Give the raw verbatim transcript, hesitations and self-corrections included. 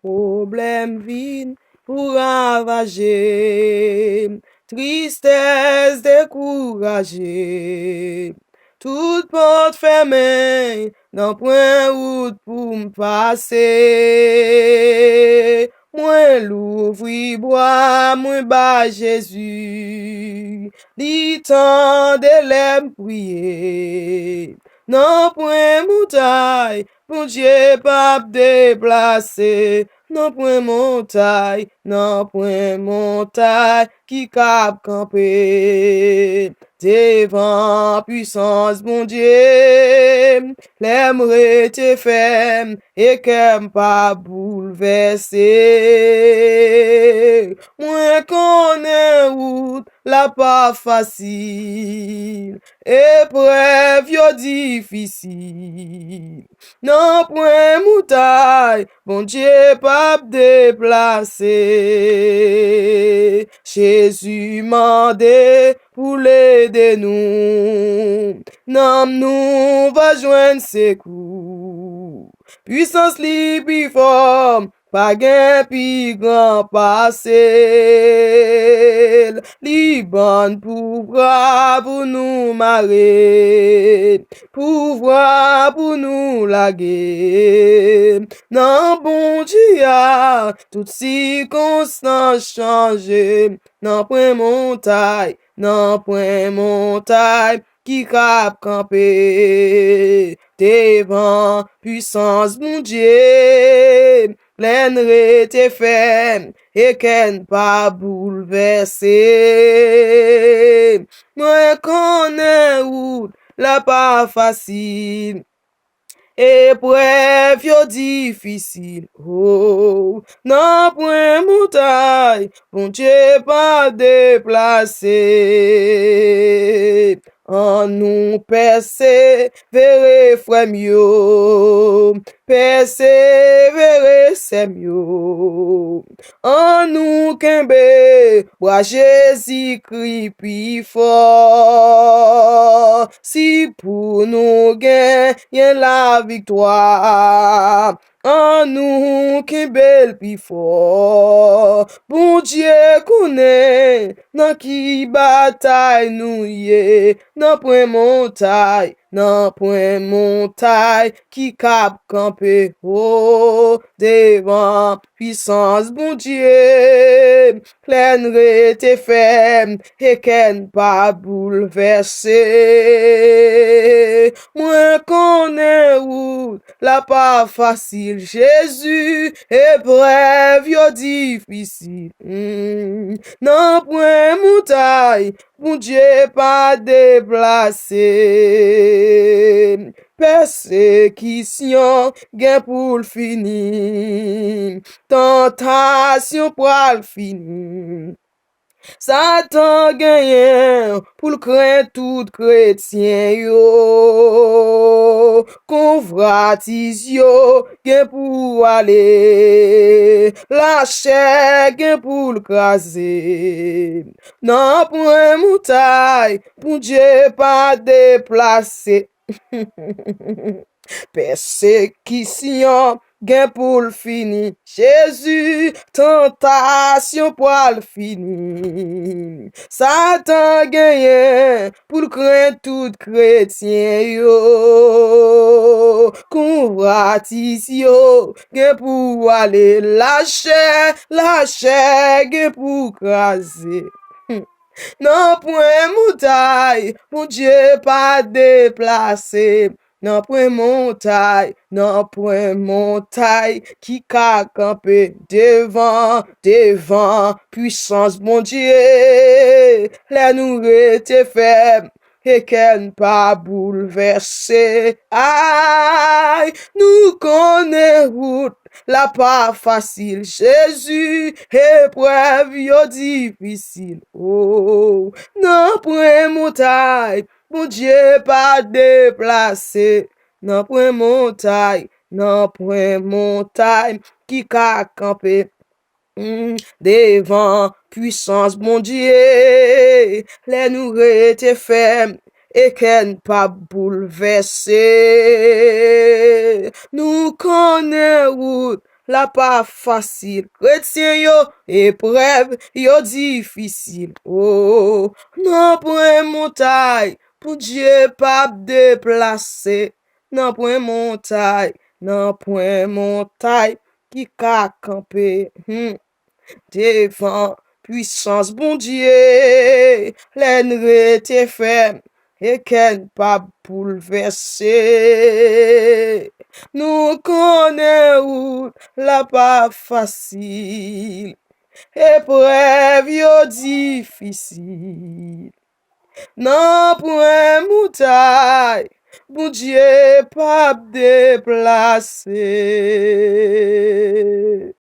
Pwoblèm vin pou ravaje m, tristès dekouraje m. Tout pòt fèmen, nanpwen wout pou m pase. Mwen louvri bra mwen bay Jezi, li tande lè m priye. Nanpwen montay Bondye p ap deplase, nanpwen montay, nanpwen montay ki kab kanpe devan pwisans Bondye. Lè m rete fèm e kè m pa boulvèse, mwen konnen wout la pa fasil, eprèv yo difisil. Nanpwen montay Bondye p ap deplase. Jezi mande pou l ede nou, nanm nou va jwenn sekou. Pwisans li pi fò, pa gen pi gran pase l. Li ban n pouvwa pou nou mare, pouvwa pou nou lage. Nan Bondye a, tout sikonstans chanje. Nanpwen montay, nanpwen montay ki kab kanpe devan pwisans Bondye. Lè n rete fèm e kè n pa boulvèse, mwen konnen wout la pa fasil, eprèv yo difisil. Oh, nanpwen montay Bondye pa deplase. Annou pèsevere, frè m yo, pèsevere, sè m yo. Annou kenbe bra Jezikri pi fò, si pou nou genyen laviktwa. Annou kenbe l pi fò. Bondye konnen nan ki batay nou ye. Nanpwen montay, nanpwen montay ki kab kanpe, oh, devan pwisans Bondye. Lè n rete fèm e kè n pa boulvèse, mwen konnen wout la pa fasil. Jezi, eprèv yo difisil. Mm. Nanpwen montay Bondye pa deplase. Pèsekisyon gen pou l fini. Tantasyon pral fini. Satan genyen pou l krenn tout kretyen yo. Konvwatis yo gen pou ale. Lachè gen pou l kraze. Nanpwen montay Bondye pa deplase. Pèsekisyon gen pou l fini. Jezi, tantasyon pral fini. Satan genyen pou l krenn tout kretyen yo. Konvwatis yo gen pou ale. Lachè, lachè gen pou kraze. Nanpwen montay Bondye pa deplase. Nanpwen montay, nanpwen montay ki ka kanpe devan, devan pwisans Bondye. Lè nou rete fèm e kè n pa boulvèse. Ay, nou konnen wout la pa fasil. Jezi, eprèv yo difisil. Oh, nanpwen montay Bondye pa deplase. Nanpwen montay, nanpwen montay ki ka kanpe, mm, devan pwisans Bondye. Lè nou rete fèm e kè n pa boulvèse, nou konnen wout la pa fasil. Kretyen yo, eprèv yo difisil. O, nanpwen montay Bondye p ap deplase. Nanpwen montay, nanpwen montay ki ka kanpe. Hmm. Devan pwisans Bondye, lè n rete fèm e kè n p ap boulvèse. Nou konnen wout la pa fasil, eprèv yo difisil. Nanpwen montay Bondye p ap deplase.